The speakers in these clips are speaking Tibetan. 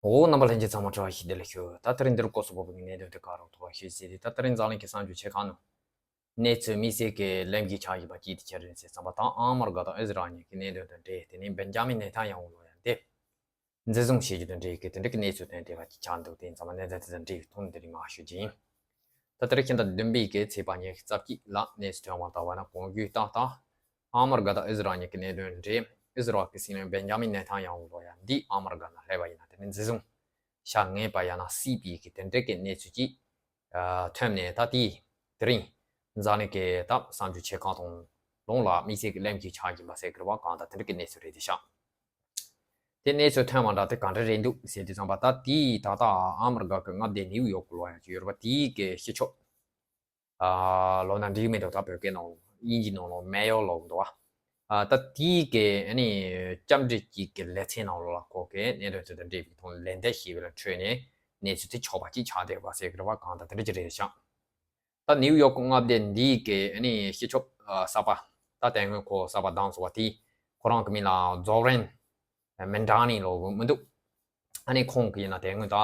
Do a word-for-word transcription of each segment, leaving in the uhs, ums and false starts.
འོ། རྣམ་པ་ལྷན་རྒྱས་ཚང་མ་བཀྲ་ཤིས་བདེ་ལེགས་ཞུ། ད་དེ་རིང་འདིར་སྐོར་སོགས་པོ་གི་གནད་དོན་དེ་ག་རང་ཐོག་ཞུས་ཟེར་ཏེ། ད་དེ་རིང་འཛམ་གླིང་གི་གསར་འགྱུར་ཆེ་ཁག་ནང་གནས་ཚུལ་དམིགས་བསལ་གྱི་གླེང་གཞི་ཆགས་བཞིན་པ་གཅིག་དེ་ཆི་རེད་ཟེར་ཙམ་པ། ད་ཨ་མི་རི་ཀ་དང་ཨི་ཟི་རལ་གཉིས་ཀྱི་གནད་དོན་དང་འབྲེལ། དེ་ནས་བེན་ཇ་མིན་ནེ་ཐན་ཡ་ཧུ་ལོ་ཡ་འདི་འཛིན་བཟུང་བྱེད་རྒྱུ་དང་འབྲེལ་གྱི་དེ་འདྲ་གི་གནས་ཚུལ་ཐོན་བསྡད་པ་ཅིག་ཆགས་འདུག་དེ་ཡིན་ཙང་མ་གནད་དོན་དེ་དང་འབྲེལ་བའི་ཐོག་ནས་དེ་རིང་མར་ཞུ་རྒྱུ་ཡིན། ད་དེ་རིང་ཕྱི་ཟླ་བདུན་པའི་གི་ཚེས་པ་ཉི་ཤུ་རྩ་གཅིག་ལ་གནས་ཚུལ་ཐོན་པ་ལྟར་བ་ན། གོང་བརྗོད་ལྟར་ད་ཨ་མི་རི་ཀ་དང་ཨི་ཟི་རལ་གཉིས་ཀྱི་གནད་དོན་འབྲེལ། ཨི་ཟི་རལ་གྱི་སྲིད་བློན་བེན་ཇ་མིན་ནེ་ཐན་ཡ་ཧུ་ལོ་ཡ་འདི་ཨ་མི་རི་ཀ་ནང་སླེབས་པ་ཡིན་ན། དེ་ནས་འཛིན་བཟུང་བྱ་ངེས་པ་ཡང་ན་སྲིད་པའི་གི་དེ་འདྲ་གི་གནས་ཚུལ་ཅིག་ཨ་ཐོན་ནས། ད་དེ་དེ་རིང་འཛམ་གླིང་གི་ད་གསར་འགྱུར་ཆེ་ཁག་དང་ལུང་ལ་དམིགས་བསལ་གྱི་གླེང་གཞི་ཆགས་ཀྱིན་པ་ཟེར་གི་རེད་བ། གང་ལྟར་དེ་འདྲ་གི་གནས་ཚུལ་རེད་དེ་ཤག་དེ་གནས་ཚུལ་ཐོན་པ་འདྲ་དེ་ག་འདྲ་རེད་འདུག་ཟེར་དུས་ཙམ་པ། ད་དེའི་ད་ལྟ་ཨ་མི་རི་ཀ་གི་མངའ་སྡེ་ནིའུ་ཡོག་གི་ལོ་ཡ་ཅིག་ཡོད་རེད་བ། དེའི་གི་སྤྱི་ཁྱབ་ཨ་ལོ་ན་འགྲིག་མི་འདུག་ད་བོད་སྐད་ནང་དབྱིན་ཇི་ནང་ལོ་མེ་ཡོར་ལོ་འདུག་བ། ཨ་ད་དེའི་གི་ཨ་ནི་སྐྱབས་འགྲོ་གཅིག་གི་ལེ་ཚན་ནང་ལོ་ལ་ཁོ་གི་གནད་དོན་དེ་དང་འབྲེལ་བའི་ཐོག་ལན་འདེབས་ཞེས་པའི་ཁྲོད་ནས་གནས་ཚུལ་དེ་ཆགས་པ་ཅིག་ཆགས་བསྡད་པ་ཟེར་གི་རེད་བ། གང་ལྟར་དེ་འདྲ་ཅིག་རེད་ཤག་ད་ནིའུ་ཡོག་མངའ་སྡེ་འདིའི་གི་ཨ་ནི་སྤྱི་ཁྱབ་ཨ་གསར་པ། ད་དེ་སྔོན་ཁོ་གསར་པ་བདམས་སོང་བ་དེ། ཁོ་རང་གི་མིང་ལ་ཛོ་རན་མེན་ཌ་ནི་ལབ་གི་མི་འདུག་ཨ་ནི་ཁོང་གི་ཡིན་ན་དེ་སྔོན་ད་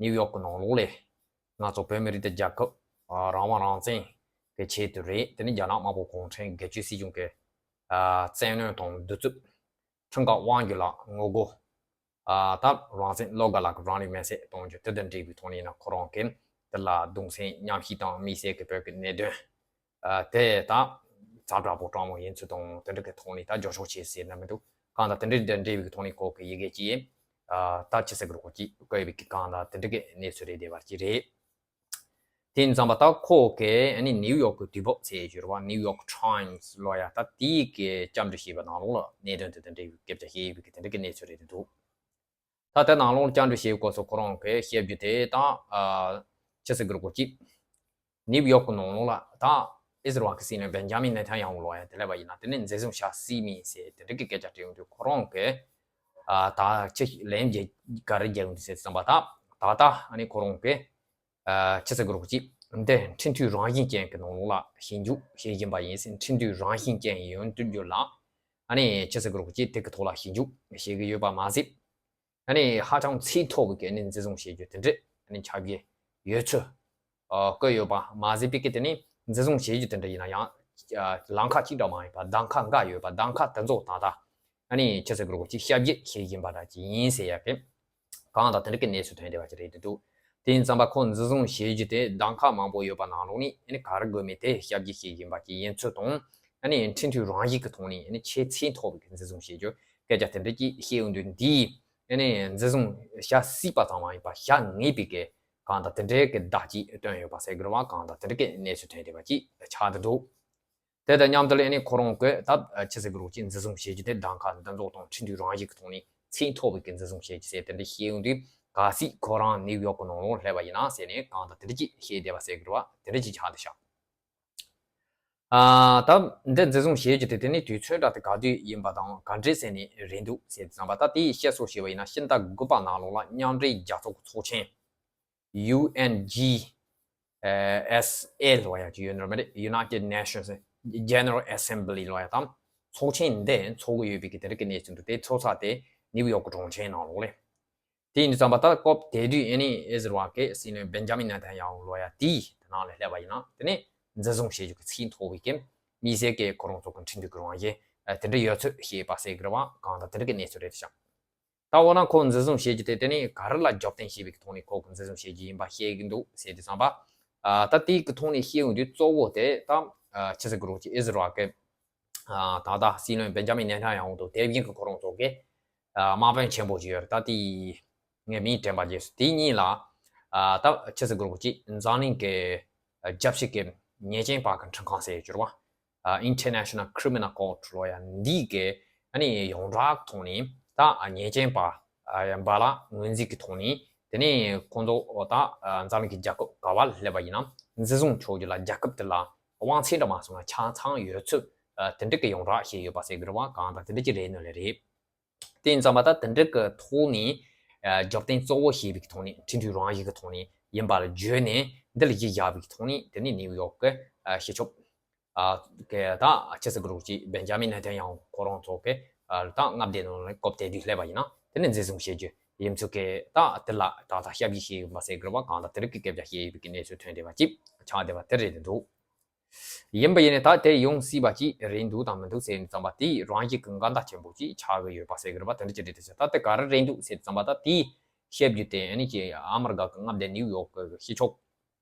ནིའུ་ཡོག་གི་ནང་ལོགས་ལ་ང་ཚོ་བོད་མི་རིགས་དང་རྒྱལ་ཁབ་ཨ་རང་དབང་རང་བཙན་གྱི་ཆེད་དུ་རེད། དེ་ནི་རྒྱ་ནག་དམར་པོ་གུང་ཁྲན་སྒེར་གཅོད་སྲིད་གཞུང་གི་ཨ་བཙན་གནོན་དང་གདུག་རྩུབ། ཁྲིམས་འགལ་དབང་སྒྱུར་ལ་ངོ་རྒོལ། ཨ་ད་རང་བཙན་བློ་དགའ་ལགས་ཀྱི་རང་ལུས་མེར་སྲེག་གཏོང་རྒྱུ་དེ་དང་འབྲེལ་བའི་ཐོག་ནས་ཡིན་ན། ཁོ་རང་གིས་དེ་ལ་གདུང་སེམས་མཉམ་སྐྱེད་དང་དམིགས་བསལ་གྱི་བོད་ཀྱི་གནད་དོན་ཨ་དེ་ད་ཛ་དྲག་པོ་དྲང་མོ་ཡིན་ཚུལ་དང་། དེ་འདྲ་གི་ཐོག་ནས་ད་འགྱུར་ཤོག་བྱས་ཟེར་ན་མི་འདུག་གང་ལྟར་དེ་འདྲ་དང་འབྲེལ་བའི་ཐོག་ནས་ཁོ་གི་ཡི་གེ་ཅིག་ཨ་ད་ཅི་ཟེར་དགོས་རེད། ཁོ་ཅིག་བཀོད་པའི་གི་གང་ལྟར་དེ་འདྲ་གི་གནས་ཚུལ་རེད་བསྡད་པ་ཅིག་རེད། དེ་ཡིན་ཙང་པ་ད་ཁོ་གི་ཨ་ནི་ནིའུ་ཡོག་གི་དུས་བབ་ཟེར་གྱི་རེད་བ། ནིའུ་ཡོག་ཊའིམ་སི་ལབ་ཡ། ད་དེའི་གི་སྐྱབས་འགྲོ་ཞེས་པ་ནང་ལོགས་ལ་གནད་དོན་དེ་དང་འབྲེལ་བའི་སྐད་ཆ་བཤད་ཡོད་པའི་གི་དེ་འདྲ་གི་གནས་ཚུལ་རེད་འདུག་ད་ལྟ་ནང་ལོགས་སྐྱབས་འགྲོ་བྱེད་སྐོར་སོགས་ཁོ་རང་གིས་བཤད་རྒྱུ་དེ་ད་ཨ་ཅི་ཟེར་དགོས་རེད། ཁོ་ཅིག་ནིའུ་ཡོག་གི་ནང་ལོགས་ལ་ད་ཨི་ཟི་རལ་གྱི་སྲིད་བློན་བེན་ཇ་མིན་ནེ་ཐན་ཡ་ཧུ་ལབ་ཡ་དེ་སླེབས་པ་ཡིན་ན། དེ་ནི་འཛིན་བཟུང་བྱ་སྲིད་མིན་ཟེར་དེ་འདྲ་གི་སྐད་ཆ་དྲིས་ཡོང་དུས། ཁོ་རང་གིས་ཨ་ད་ཅི་ལན་རྒྱག་ག་རེ་རྒྱག་ཡོང་དུས་ཟེར་ཙམ་པ། ད་ད་ལྟ་ཨ་ནི་ཁོ་རང་གིས་ཨ་ཅི་ཟེར་དགོས་རེད། ཁོ་ཅིག་འདི་འཕྲིན་ཐུང་རང་བཞིན་ཅན་གྱི་ནང་ལོགས་ལ་ཞིབ་འཇུག་བྱེད་བཞིན་པ་ཡིན་ཟེར། འཕྲིན་ཐུང་རང་བཞིན་ཅན་ཡིན་དུས་རྒྱུ་ལ་ཨ་ནི་ཅི་ཟེར་དགོས་རེད། ཁོ་ཅིག་དེ་གི་ཐོག་ལ་ཞིབ་འཇུག་བྱེད་ཀྱི་ཡོད་པ་མ་ཟད། ཨ་ནི་ཧ་ཅང་ཚད་མཐོ་བའི་གི་ཨ་ནི་འཛིན་བཟུང་བྱེད་རྒྱུ་དེ་འདྲ་ཨ་ནི་ཆགས་ཀྱི་ཡོད་ཚུལ་ཨ་བཀོད་ཡོད་པ་མ་ཟད། པའི་གི་དེ་ནི་འཛིན་བཟུང་བྱེད་རྒྱུ་དེ་འདྲ་ཡིན་ན་ཡང་ཨ་ལམ་ཁ་གཅིག་འདྲ་མ་ཡིན་པ། གདམ་ཁ་འགའ་ཡོད་པ། གདམ་ཁ་དེ་ཚོ་ད་ལྟ་ཨ་ནི་ཅི་ཟེར་དགོས་རེད། ཁོ་ཅིག་ཞིབ་དཔྱད་བྱེད་བཞིན་པ་འདྲ་ཅིག་ཡིན་ཟེར་ཡ་གི་གང་དང་དེ་འདྲ་གི་གནས་ཚུལ་ཐོན་བསྡད་པ་ཅིག་རེད་འདུག་དེ་ཡིན་ཙམ་པ་ཁོ་འཛིན་བཟུང་བྱེད་རྒྱུ་དེ་གདམ་ཁ་མང་པོ་ཡོད་པ་ནང་ལོགས་ནས་ཨ་ནི་ག་རེ་དགོས་མིན་དེ་ཞིབ་དཔྱད་བྱེད་བཞིན་པ་ཅིག་ཡིན་ཚུལ་དང་། ཨ་ནི་འཕྲིན་ཐུང་རང་བཞིན་གྱི་ཐོག་ནས་ཨ་ནི་ཆེས་ཚད་མཐོ་བའི་གི་འཛིན་བཟུང་བྱེད་རྒྱུ་སྐད་ཆ་དེ་འདྲ་ཅིག་བཤད་ཡོང་དུས། འདིའི་ཨ་ནི་འཛིན་བཟུང་བྱ་སྲིད་པ་ཙམ་མ་ཡིན་པ་བྱ་ངེས་པའི་གི་གང་དང་དེ་འདྲའི་གི་བརྡ་ཅིག་སྟོན་ཡོད་པ་ཟེར་དགོས་རེད་བ། གང་དང་དེ་འདྲ་གི་གནས་ཚུལ་ཐོན་བསྡད་པ་ཅིག་ཆགས་བསྡད་འདུག་དེ་དང་མཉམ་དུ་ལ་ཨ་ནི་ཁོ་རང་གིས་ད་ཅི་ཟེར་དགོས་རེད། ཁོ་ཅིག་འཛིན་བཟུང་བྱེད་རྒྱུ་དེ་གདམ་ཁ་འདི་ཚོ་དང་འཕྲིན་ཐུང་རང་བཞིན་གྱི་ཐོག་ནས་ཚད་མཐོ་བའི་གི་འཛིན་བཟུང་བྱེད་རྒྱུ་ཟེར་དེ་འདྲ་བཤད་ཡོང་དུས། གལ་སྲིད་ཁོ་རང་ནིའུ་ཡོག་གི་ནང་ལོགས་སླེབས་པ་ཡིན་ན་ཟེར་ནས་གང་དང་དེ་འདྲ་ཅིག་བཤད་བསྡད་པ་ཟེར་དགོས་རེད་བ། དེ་འདྲ་ཅིག་ཆགས་བསྡད་ཤག་ཨ་ད་འདི་འཛིན་བཟུང་བྱེད་རྒྱུ་དེ་དེ་ནི་དུས་ཚོད་འདྲ་དེ་ག་དུས་ཡིན་པ་དང་ག་འདྲས་ཟེར་ནས་རེད་འདུག་ཟེར་དུས་ཙམ་པ། ད་དེའི་བཤད་སྲོལ་ཞེས་པ་ཡིན་ན་ཕྱི་ཟླ་དགུ་པ་ནང་ལོགས་ལ་མཉམ་འབྲེལ་རྒྱལ་ཚོགས་ཀྱི་ཚོགས་ཆེན་ཡུ་ཨེན་ཇི་ཨེ་སི་ཨེ་ལབ་ཡ་ཅིག་ཡོད་ནོ་མ་རེད། United Nations General Assembly ལབ་ཡ་དང་ཚོགས་ཆེན་འདི་ཚོགས་ཀྱི་ཡོད་པའི་གི་དེ་རིགས་ཀྱི་གནས་ཚུལ་འདུག་དེ་ཚོགས་ས་དེ་ནིའུ་ཡོག་གི་གྲོང་ཁྱེར་ནང་ལོགས་ལས། དེ་ཡིན་དུས་ཙམ་པ་ད་སྐབས་དེ་དུས་ཨ་ནི་ཨི་ཟི་རལ་གྱི་སྲིད་བློན་བེན་ཇ་མིན་ནེ་ཐན་ཡ་ཧུ་ལབ་ཡ་དེའི་དེ་ནང་ལ་སླེབས་པ་ཡིན་ན། དེ་ནི་འཛིན་བཟུང་བྱེད་རྒྱུ་གི་ཚད་མཐོ་བའི་གི་དམིགས་བསལ་གྱི་ཁོ་རང་ཚོ་གི་འཕྲིན་ཐུང་གི་རང་བཞིན་དེ་འདྲ་ཡོད་ཚུལ་བཤད་པ་ཟེར་གི་རེད་བ། གང་དང་དེ་འདྲ་གི་གནས་ཚུལ་རེད་ཤག་ད་འོ་ན་ཁོ་འཛིན་བཟུང་བྱེད་རྒྱུ་དེ་དེ་ནི་ག་རེ་ལ་རྒྱབ་རྟེན་བྱས་པའི་གི་ཐོག་ནས་ཁོ་གི་འཛིན་བཟུང་བྱེད་རྒྱུ་ཡིན་པ་བཤད་གི་འདུག་ཟེར་དུས་ཙམ་པ། ཨ་ད་དེའི་གི་ཐོག་ནས་བཤད་ཡོང་དུས་གཙོ་བོ་དེ་ད་ཨ་ཅི་ཟེར་གི་རེད། ཅིག་ཨི་ཟི་རལ་གི་ཨ་ད་ལྟ་སྲིད་བློན་བེན་ཇ་མིན་ནེ་ཐན་ཡ་ཧུ་དང་དེ་བཞིན་གྱི་ཁོ་རང་ཚོ་གི་ཨ་དམག་དཔོན་ཆེན་པོ་ཅིག་ཡོད་རེད། ད་དེ་ངས་མིང་དྲན་པ་བརྗེད་སོང་། དེ་གཉིས་ལ་ཨ་ད་ཅི་ཟེར་དགོས་རེད། ཅིག་འཛམ་གླིང་གི་རྒྱལ་སྤྱི་གི་ཉེས་ཅན་པ་གི་ཁྲིམས་ཁང་ཟེར་ཡོད་རེད་བ། ཨ་International Criminal Court ལབ་ཡ་འདི་གི་ཨ་ནི་ཡོངས་གྲགས་ཐོག་ནས་ད་ཉེས་ཅན་པ་ཨ་ཡ་འབའ་ལ་ངོས་འཛིན་གྱི་ཐོག་ནས། དེ་ནས་ཁོང་ཚོ་ད་ཨ་འཛམ་གླིང་གི་རྒྱལ་ཁབ་ག་བ་ལ་སླེབས་པ་ཡིན་ན་འཛིན་བཟུང་ཆོག་རྒྱུ་ལ་རྒྱལ་ཁབ་དེ་ལ་དབང་ཚད་འདྲ་མ་སོང་ན་ཆ་ཚང་ཡོད་ཚུལ་ཨ་དེ་འདྲ་གི་ཡོངས་གྲགས་བྱས་ཡོད་པ་ཟེར་གི་རེད་བ། གང་ལྟར་དེ་འདྲ་ཅིག་རེད་ནོ་ལེ་རེད། དེ་ཡིན་ཙང་མ་ད་དེ་འདྲ་གི་ཐོག་ནས་ཨ་རྒྱབ་རྟེན་གཙོ་བོ་བྱས་པའི་གི་ཐོག་ནས་འཕྲིན་ཐུང་རང་བཞིན་གི་ཐོག་ནས་ཡིན་པ་ལ་བརྗོད་ནས་འདི་ལ་གཞི་བཞག་པའི་གི་ཐོག་ནས་དེ་ནས་ནིའུ་ཡོག་གི་ཨ་སྤྱི་ཁྱབ་ཨ་གི་ད་ཅི་ཟེར་གི་རེད། ཅིག་བེན་ཇ་མིན་ནེ་ཐན་ཡ་ཧུ་ཁོ་རང་ཚོ་གི་ཨ་ད་མངའ་སྡེ་ནང་ལ་སྐབས་དེ་དུས་སླེབས་པ་ཡིན་ན་དེ་ནས་འཛིན་བཟུང་བྱེད་རྒྱུ་ ཡིན་ཚུལ་གྱི་ད་དེ་ལ་ད་ལྟ་ཞབས་ཕྱི་བྱས་ཡོད་པ་ཟེར་དགོས་པ། གང་ལྟར་དེ་རིགས་ཀྱི་སྐད་ཆ་བཤད་ཡོད་པའི་གནས་ཚུལ་ཐོན་བསྡད་པ་ཅིག་ཆགས་བསྡད་པ་དེ་རེད་འདུག་ཡིན་པ་ཡིན་ནའི་ད་དེ་ཡོང་སྲིད་པ་ཅིག་རེད་འདུག་དང་མི་འདུག་ཟེར་ནས་བསམ་པ་དེ་རང་བཞིན་གྱི་འགལ་ཟླ་ཆེན་པོ་ཅིག་ཆགས་ཀྱི་ཡོད་པ་ཟེར་གྱི་རེད་པ། དེ་འདྲ་ཅིག་རེད་དེ་ཟེར། ད་དེ་ག་རེ་རེད་འདུག་ཟེར་བསམ་པ་ད་དེ་བཤད་རྒྱུ་དེ་ཨ་ནི་ཅིག་ཨ་མི་རི་ཀ་གི་མངའ་སྡེ་ནིའུ་ཡོག་གི་ཕྱི་ཕྱོགས་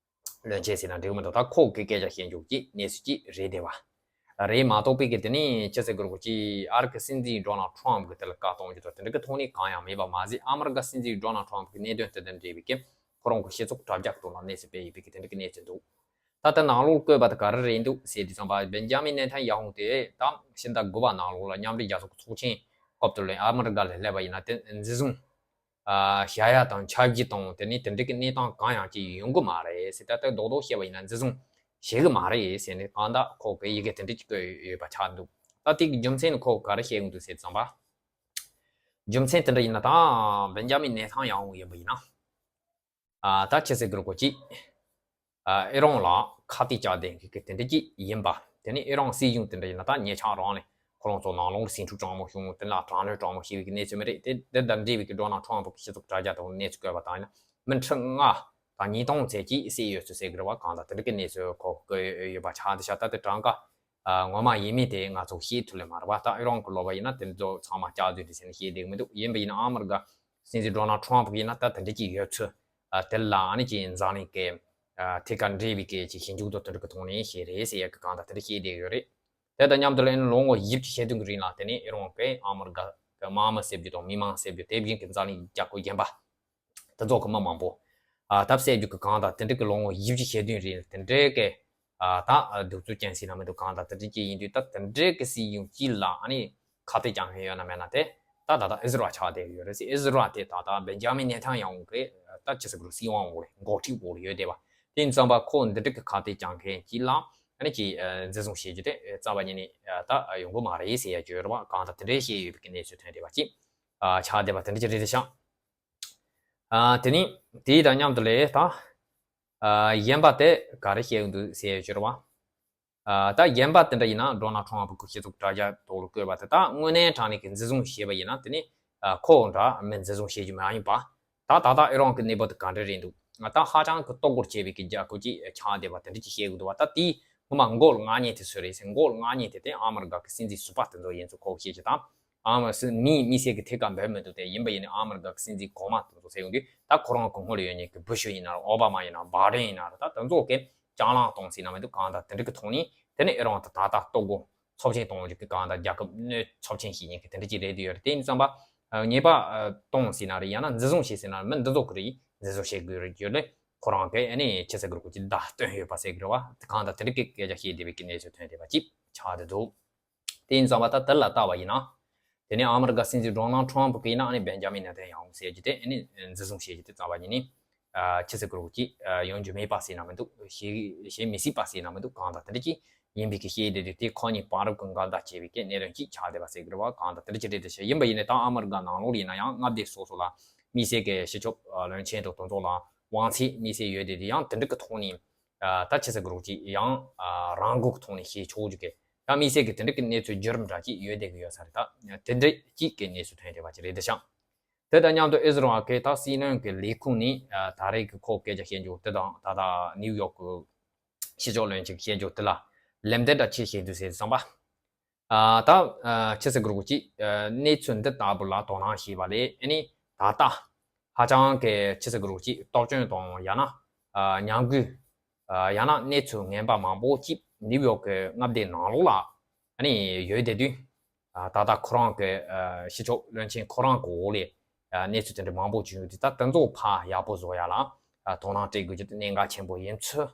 བློན་ཆེན་ཟེར་ན་འགྲིག་གི་མི་འདུག་ད་ཁོ་གི་སྐད་ཆ་བཤད་འཇུག་ཅིག་གནས་ཚུལ་ཅིག་རེད་བསྡད་པ། རེད་མ་གཏོགས་པའི་གི་དེ་ནི་ཅི་ཟེར་དགོས་རེད་གོ། ཅིག་ཨ་རི་གི་སྲིད་འཛིན་ཌོ་ནལ་ཊམ་གི་དེ་ལ་བཀའ་གཏོང་རྒྱུ་དང་དེ་འདྲ་གི་ཐོག་ནས་གང་ཡང་མེད་པ་མ་ཟད། ཨ་མི་རི་ཀ་སྲིད་འཛིན་ཌོ་ནལ་ཊམ་གི་གནད་དོན་དེ་དང་འབྲེལ་བའི་གི་ཁོ་རང་གི་སྤྱི་ཚོགས་དྲ་རྒྱ་ཐོག་ལ་གནས་ཚུལ་སྤེལ་ཡོད་པའི་གི་དེ་འདྲ་གི་གནས་ཚུལ་འདུག་ད་ལྟ་ནང་ལོགས་བཀོད་པ་དེ་ག་རེ་རེད་འདུག་ཟེར་དུས་ཙམ་པ་བེན་ཇ་མིན་ནེ་ཐན་ཡ་ཧུ་དེ་ད་ཕྱི་ཟླ་དགུ་པ་ནང་ལོགས་ལ་མཉམ་འབྲེལ་རྒྱལ་ཚོགས་ཀྱི་ཚོགས་ཆེན་སྐབས་དེ་ལ་ཨ་མི་རི་ཀ་ལ་སླེབས་པ་ཡིན་ན་དེ་འཛིན་བཟུང་ཨ་བྱ་ཡ་དང་ཆབས་གཞི་དང་དེ་ནི་དེ་འདྲ་གི་གནས་སྟངས་གང་ཡང་ཅིག་ཡོང་གི་མ་རེད་ཟེར། ད་ལྟ་རྡོག་རྡོག་བཤད་པ་ཡིན་ན་འཛིན་བཟུང་བྱེད་གི་མ་རེད་ཟེར་ནས་གང་ལྟར་ཁོ་གི་ཡི་གེ་དེ་འདྲ་ཅིག་བཀོད་ཡོད་པ་ཆགས་འདུག་ད་དེ་གི་རྒྱུ་མཚན་ནི་ཁོ་ག་རེ་བཤད་གི་འདུག་ཟེར་དུས་ཙམ་པ། རྒྱུ་མཚན་དེ་འདྲ་ཡིན་ན་ད་བེན་ཇ་མིན་ནེ་ཐན་ཡ་ཧུ་ཡིན་པ་ཡིན་ན། ཨ་ད་ཅི་ཟེར་དགོས་རེད་གོ། ཅིག་ཨ་ཨི་རན་ལ་ཁ་གཏད་བཅག་བསྡད་མཁན་གྱི་དེ་འདྲ་ཅིག་ཡིན་པ། དེ་ནི་ཨི་རན་སྲིད་གཞུང་དེ་འདྲ་ཡིན་ན་ད་ཉེ་ཆར་རང་ནས་ཁོ་རང་ཚོ་ནང་ལོགས་ལ་ཟིང་འཁྲུག་དྲག་མོ་བྱུང་། དེ་ལ་དྲག་གནོན་དྲག་མོ་བྱས་པའི་གནས་ཚུལ་མི་རེད་དེ། དེ་དང་འབྲེལ་བའི་གི་ཌོ་ནལ་ཊམ་གི་སྤྱི་ཚོགས་དྲ་རྒྱ་དང་གནས་ཚུལ་བཀོད་པ་དང་ཡིན་ན་མི་ཁྲི་ལྔ་དང་ཉིས་སྟོང་ཙམ་ཅིག་བསད་ཡོད་ཚུལ་ཟེར་གི་རེད་བ། གང་ལྟར་དེ་འདྲ་གི་གནས་ཚུལ་ཁོ་བཀོད་ཡོད་པ་ཆགས་བསྡད་ཤག་ད་དེ་གྲངས་ཀ་ཨ་ངོ་མ་ཡིན་མིན་དེ་ང་ཚོ་ཤེས་ཐུབ་ལེ་མ་རེད་བ། ད་ཨི་རན་གི་ལོག་པ་ཡིན་ན་དེ་ཚོ་ཚང་མ་བསྐྱར་ཟློས་དེ་བྱས་ནས་བཤད་བསྡད་གི་མི་འདུག་ཡིན་པ་ཡིན་ན་ཨ་མི་རི་ཀ་སྲིད་འཛིན་ཌོ་ནལ་ཊམ་གི་ཡིན་ན་ད་དེ་འདྲ་ཅིག་ཡོད་ཚུལ། ཨ་དེ་ལ་ཨ་ནི་ཅིག་འཛམ་གླིང་གི་ཨ་ཐད་ཀར་འབྲེལ་བའི་སྐད་ཅིག་ཞིབ་འཇུག་དང་དེ་འདྲ་གི་ཐོག་ནས་བཤད་རེད་ཟེར་ཡ་གི་གང་ལྟར་དེ་འདྲ་བཤད་བསྡད་ཡོད་རེད། དེ་དང་མཉམ་དུ་ལ་ཨ་ནི་ལོ་ངོ་བཞི་བཅུ་ཞེ་བདུན་གི་རིང་ལ་དེ་ནི་ཨི་རན་གི་ཨ་མི་རི་ཀ་གི་དམག་མི་བསད་རྒྱུ་དང་མི་མང་བསད་རྒྱུ། དེ་བཞིན་གི་འཛམ་གླིང་རྒྱལ་ཁབ་གཞན་པ་དེ་ཚོ་གི་མི་མང་པོ་ཨ་ད་བསད་རྒྱུ་གི་གང་ལྟར་དེ་འདྲ་གི་ལོ་ངོ་བཞི་བཅུ་ཞེ་བདུན་རིང་དེ་འདྲའི་གི་ཨ་ད་གདུག་རྩུབ་ཅན་ཟེར་ན་མི་འདུག་གང་ལྟར་དེ་འདྲ་ཅིག་ཡིན་དུས་ད་དེ་འདྲའི་གི་སྲིད་གཞུང་གཅིག་ལ་ཨ་ནི་ཁ་གཏད་བཅག་མཁན་ཡོད་ན་མེད་ན་དེ་ད་ད་ལྟ་ཨི་ཟི་རལ་ཆགས་བསྡད་ཡོད་རེད་ཟེར། ཨི་ཟི་རལ་དེ་ད་ལྟ་བེན་ཇ་མིན་ནེ་ཐན་ཡ་ཧུ་གི་ད་ཅི་ཟེར་དགོས་རེད། སྲིད་དབང་འོག་ལ་འགོ་ཁྲིད་འོག་ལ་ཡོད་བསྡད་པ། དེ་ཡིན་ཙམ་པ་ཁོ་འདི་འདྲ་གི་ཁ་གཏད་བཅག་མཁན་གཅིག་ལ་ཨ་ནི་ཅིག་འཛིན་བཟུང་བྱེད་རྒྱུ་དེ་རྩ་བ་ཉིད་ནས་ད་ཡོང་གི་མ་རེད་ཟེར་ཡ་ཅིག་ཡོད་རེད་བ། གང་ལྟར་དེ་འདྲའི་བཤད་ཡོད་པའི་གནས་ཚུལ་ཐོན་བསྡད་པ་ཅིག་ཆགས་བསྡད་པ་དེ་འདྲ་ཅིག་རེད་ཤག་ཨ་དེ་ནི་དེའི་དང་མཉམ་དུ་ལས་ད་ཨ་གཞན་པ་དེ་ག་རེ་བཤད་ཡོང་འདུག་ཟེར་ཡོད་ཅོར་བ། ཨ་ད་གཞན་པ་དེ་འདྲ་ཡིན་ན་ཌོ་ནལ་ཊམ་གི་སྤྱི་ཚོགས་དྲ་རྒྱ་ཐོག་ལ་བཀོད་པ་དེ་ད་དངོས་གནས་དྲང་གནས་ཀྱི་འཛིན་བཟུང་བྱས་པ་ཡིན་ན་དེ་ནི་ཨ་ཁོ་འདྲ་མི་འཛིན་བཟུང་བྱེད་རྒྱུ་མ་ཡིན་པ། ད་ད་ལྟ་ཨི་རན་གྱི་གནས་བབ་དེ་ག་འདྲ་རེད་འདུག་ད་ཧ་ཅང་གི་ལྟོ་གོས་བྱས་པའི་གི་རྒྱལ་ཁབ་ཅིག་ཆགས་བསྡད་པ་དེ་འདྲ་ཅིག་བཤད་གི་འདུག་བ། ད་དེའི་ངོ་མ་མགོ་ལ་མངགས་མཁན་དེ་སུ་རེད་ཟེར། མགོ་ལ་མངགས་མཁན་དེ་དེ་ཨ་མི་རི་ཀ་གི་སྲིད་འཛིན་ཟུར་པ་དེ་ཚོ་ཡིན་ཚུལ་ཁོ་བཤད་ཀྱི་དང་། ཨ་མ་སི་མི་མི་སེར་གྱི་ཐད་ཀར་འབོད་མི་འདུག་སྟེ། ཡིན་པ་ཡིན་ནའི་ཨ་མི་རི་ཀ་གི་སྲིད་འཛིན་གོང་མ་དེ་ཚོ་ཟེར་ཡོང་དུས་ད་ཁོ་རང་གི་སྔོན་ལ་ཡོད་མཁན་གྱི་བུ་ཤུ་ཡིན་ན་རེད། ཨོ་བྷ་མ་ཡིན་ན་རེད། བྷའི་ཌེན་ཡིན་ན་རེད། ད་དེ་ཚོ་གི་སྤྱང་ལངས་གཏོང་ཟེར་ན་མི་འདུག་གང་ལྟར་དེ་འདྲ་གི་ཐོག་ནས་དེ་ནས་ཨི་རན་དེ་ད་ལྟ་ལྟོ་གོས་ཚབས་ཆེན་གཏོང་རྒྱུ་གི་གང་ལྟར་རྒྱལ་ཁབ་གནོད་ཚབས་ཆེན་ཞིག་ཡིན་གི་དེ་འདྲ་ཅིག་རེད་འདུག་ཡོད་རེད། དེ་ཡིན་ཙམ་པ་ཉེས་པ་གཏོང་ཟེར་ན་རེད། ཡང་ན་འཛིན་བཟུང་བྱེད་ཟེར་ན་མི་འདི་ཚོ་གི་རེད། འཛིན་བཟུང་བྱེད་དགོས་རེད་ཡོད་ལས་ཁོ་རང་གི་ཨ་ནི་ཅི་ཟེར་དགོས་རེད་གོ། ཅིག་བརྡ་སྟོན་ཡོད་པ་ཟེར་གི་རེད་བ། གང་ལྟར་དེ་འདྲ་གི་སྐད་ཆ་བཤད་བསྡད་པའི་གི་གནས་ཚུལ་ཐོན་བསྡད་པ་ཅིག་ཆགས་བསྡད་འདུག་དེ་ཡིན་ཙང་བ་ད་དེ་ལ་ལྟ་བ་ཡིན་ན། དེ་ནས་ཨ་མི་རི་ཀ་སྲིད་འཛིན་ཌོ་ནལ་ཊམ་གྱིས་ན་ཨ་ནི་བེན་ཇ་མིན་ནེ་ཐན་ཡ་ཧུ་ཟེར་རྒྱུ་དེ་ཨ་ནི་འཛིན་བཟུང་བྱེད་རྒྱུ་དེ་རྩ་བ་ཉིད་ནས་ཨ་ཅི་ཟེར་དགོས་རེད་ཅིག་ཨ་ཡོང་རྒྱུ་མེད་པ་ཟེར་ན་མི་འདུག་གཞན་གཞན་མི་སྲིད་པ་ཟེར་ན་མི་འདུག་གང་ལྟར་དེ་འདྲ་ཅིག་ཡིན་པའི་གི་བཤད་བསྡད་དུས་དེ་ཁོ་གཉིས་བར་གྱི་འགལ་ཟླ་བྱས་པའི་གི་གནད་དོན་ཅིག་ཆགས་བསྡད་པ་ཟེར་གི་རེད་བ། གང་ལྟར་དེ་འདྲ་ཅིག་རེད་དེ་བཤད། ཡིན་པ་ཡིན་ནའི་ད་ཨ་མི་རི་ཀ་ནང་ལོགས་ལ་ཡིན་ན་ཡང་མངའ་སྡེ་སོ་སོ་ལ་མི་སེར་གི་སྤྱི་ཁྱབ་བློན་ཆེན་དང་དེ་ཚོ་ལ་དབང་ཚད་དམིགས་བསལ་ཡོད་བསྡད་དུས་ཡང་དེ་འདྲ་གི་ཐོག་ནས། ཨ་ད་ཅི་ཟེར་དགོས་རེད་ཅིག་ཡང་ཨ་རང་འགུལ་གྱི་ཐོག་ནས་བྱེད་ཆོག་རྒྱུ་གི་ད་དམིགས་བསལ་གྱི་དེ་འདྲ་གི་གནས་ཚུལ་བརྒྱུད་རིམ་འདྲ་ཅིག་ཡོད་བསྡད་གི་ཡོད་ས་རེད། ད་དེ་འདྲ་ཅིག་གི་གནས་ཚུལ་ཐོན་བསྡད་པ་ཅིག་རེད་དེ་ཤག་དེ་དང་མཉམ་དུ་ཨི་ཟི་རལ་གྱི་ད་སྲིད་བློན་གྱི་ལས་ཁུངས་ནས་ཨ་ད་རེས་ཀྱི་ཁོ་སྐད་ཆ་བཤད་རྒྱུ་དེ་དང་ད་ལྟ་ནིའུ་ཡོག་གི་ཕྱི་ཕྱོགས་བློན་ཆེན་གྱིས་བཤད་རྒྱུ་དེ་ལ་ལན་འདེབས་འདྲ་ཅིག་བྱེད་དུས་ཟེར་བསམ་པ། ཨ་ད་ཨ་ཅི་ཟེར་དགོས་རེད་གོ་ཅིག་ཨ་གནས་ཚུལ་འདི་ལྟ་བུ་ལ་དོ་སྣང་བྱས་པ་ལས་ཨ་ནི་ད་ལྟ་ཧ་ཅང་གི་ཅི་ཟེར་དགོས་རེད་གོ་ཅིག་དོགས་ཅན་དང་ཡང་ན་ཨ་ཉམས་རྒུད་ཨ་ཡང་ན་གནས་ཚུལ་ངན་པ་མང་པོ་ཅིག་ནིའུ་ཡོག་གི་མངའ་སྡེ་ནང་ལོགས་ལ་ཨ་ནི་ཡོད་བསྡད་དུས། ཨ་ད་ལྟ་ཁོ་རང་གི་ཨ་ཕྱི་ཕྱོགས་བློན་ཆེན་ཁོ་རང་གི་འོག་ལས་ཨ་གནས་ཚུལ་དེ་འདྲ་མང་པོ་བྱུང་ཡོད་དུས། ད་དེ་ཚོ་ཕར་ཡག་པོ་བཟོ་ཡ་ལ་ཨ་དོ་སྣང་སྤྲད་དགོས་རྒྱུ་དེ་གནད་འགག་ཆེན་པོ་ཡིན་ཚུལ།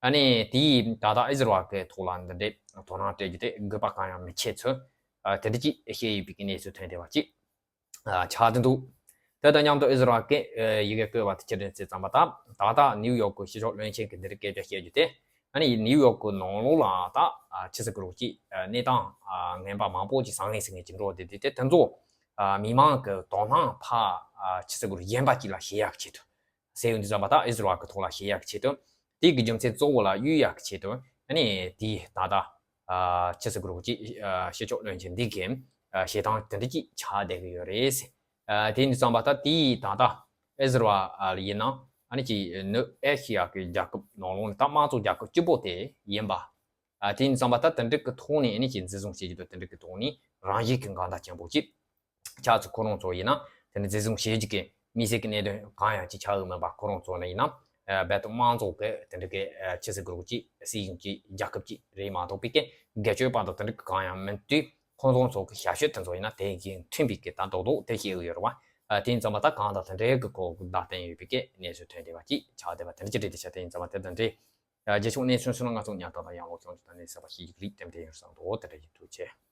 ཨ་ནི་དེའི་ད་ལྟ་ཨི་ཟི་རལ་གྱི་ཐོག་ལ་འདི་འདྲའི་དོ་སྣང་སྤྲད་རྒྱུ་དེ་དགོས་པ་གང་ཡང་མི་འཆད་ཚུལ། ཨ་དེ་འདྲ་ཅིག་བཤད་ཡོད་པའི་གནས་ཚུལ་ཐོན་བསྡད་པ་ཅིག་ཨ་ཆགས་བསྡད་འདུག་དེ་དང་མཉམ་དུ་ཨི་ཟི་རལ་གྱི་ཨ་ཡི་གེ་བཀོད་པ་དེ་ཅི་རེད་ཟེར་ཙམ་པ། ད་ད་ལྟ་ནིའུ་ཡོག་གི་ཕྱི་ཕྱོགས་བློན་ཆེན་གྱིས་འདི་འདྲའི་སྐད་ཆ་བཤད་རྒྱུ་དེ། ཨ་ནི་ནིའུ་ཡོག་གི་ནང་ལོགས་ལ་ད་ཨ་ཅི་ཟེར་དགོས་རེད་གོ་ཅིག་ཨ་གནས་སྟངས་ཨ་ངན་པ་མང་པོ་ཅིག་ཟང་ངེ་ཟིང་ངེ་ཅིག་འགྲོ་བསྡད་དེ། དེ་དེ་ཚོ་ཨ་མི་མང་གི་དོ་སྣང་ཕར་ཨ་ཅི་ཟེར་དགོས་རེད། གཞན་པ་ཅིག་ལ་བྱེད་ཡག་ཆེད་དུ་ཟེར་ཡོང་དུས་ཙམ་པ། ད་ཨི་ཟི་རལ་གི་ཐོག་ལ་བྱེད་ཡག་ཆེད་དུ་དེ་གི་རྒྱུ་མཚན་གཙོ་བོ་ལ་གཡུག་ཡག་ཆེད་དུ་ཨ་ནི་དེ་ད་ལྟ་ཨ་ཅི་ཟེར་དགོས་རེད་གོ་ཅིག་ཨ་ཕྱི་ཕྱོགས་བློན་ཆེན་འདི་གིས་ཨ་བྱེད་སྟངས་དེ་འདྲ་ཅིག་ཆགས་བསྡད་ཀྱི་ཡོད་རེད་ཟེར། ཨ་དེ་ནས་བརྩམས་པ་ད་དེའི་ད་ལྟ་ཨི་ཟི་རལ་ཡིན་ན་ཨ་ནི་ཅིག་ནུབ་ཨེ་ཤི་ཡ་གི་རྒྱལ་ཁབ་ནང་ལོགས་ནས་ད་དམངས་གཙོ་རྒྱལ་ཁབ་གཅིག་པོ་དེ་ཡིན་པ། ཨ་དེ་ནས་བརྩམས་པ་ད་དེ་འདྲ་གི་ཐོག་ནས་ཨ་ནི་ཅིག་འཛིན་བཟུང་བྱེད་རྒྱུ་དང་དེ་འདྲ་གི་ཐོག་ནས་རང་ཡིད་ཀྱི་འགལ་ཟླ་ཆེན་པོ་ཅིག་ཆགས་ཚུལ་ཁོ་རང་ཚོ་ཡིན་ན་དེ་ནི་འཛིན་བཟུང་བྱེད་རྒྱུ་གི་དམིགས་བསལ་གྱི་གནད་དོན་གང་ཡང་ཅིག་ཆགས་ཡོད་མིན་པ། ཁོ་རང་ཚོ་ནི་ཡིན་ན་རྦད་དེ་དམངས་གཙོ་གི་དེ་འདྲ་གི་ཆི་ཟེར་དགོས་རེད། ཅིག་སྲིད་གཞུང་ཅིག་རྒྱལ་ཁབ་ཅིག་རེད་མ་གཏོགས་པའི་གི་སྒེར་གཅོད་པ་དང་དེ་འདྲ་གི་གང་ཡང་མིན་དུས། ཁོང་ཚོ་ཚོ་གི་ཞབས་ཞུ་དེ་ཚོ་ཡིན་ན་དེ་གི་མཐུན་པའི་གི་ད་རྡོག་རྡོག་དེ་ཤེས་ཡོད་རེད་བ། དེ་ཡིན་ཙང་མ་ད་གང་ལྟར་དེ་འདྲའི་གི་སྐོར་གི་བརྡ་བསྟན་ཡོད་པའི་གི་གནས་ཚུལ་ཐོན་བསྡད་པ་ཅིག་ཆགས་བསྡད་པ་དེ་འདྲ་ཅིག་རེད། དེ་ཆ་དེ་ཡིན་ཙང་མ་དེ་དང་འདྲའི་རྒྱལ་ཕྱོགས་གནས་ཚུལ་སོ་ནང་ང་ཚོ་ཉག་ཐག་དང་ཡང་ལོག་བྱུང་ཆུ་དང་ནས་ཟེར་བ་ཞིག་རིགས་དེ་འདྲ་ཡིན་བསམ་འདུག་དེ་འདྲ་ཡིན། ཐུགས་རྗེ་ཆེ།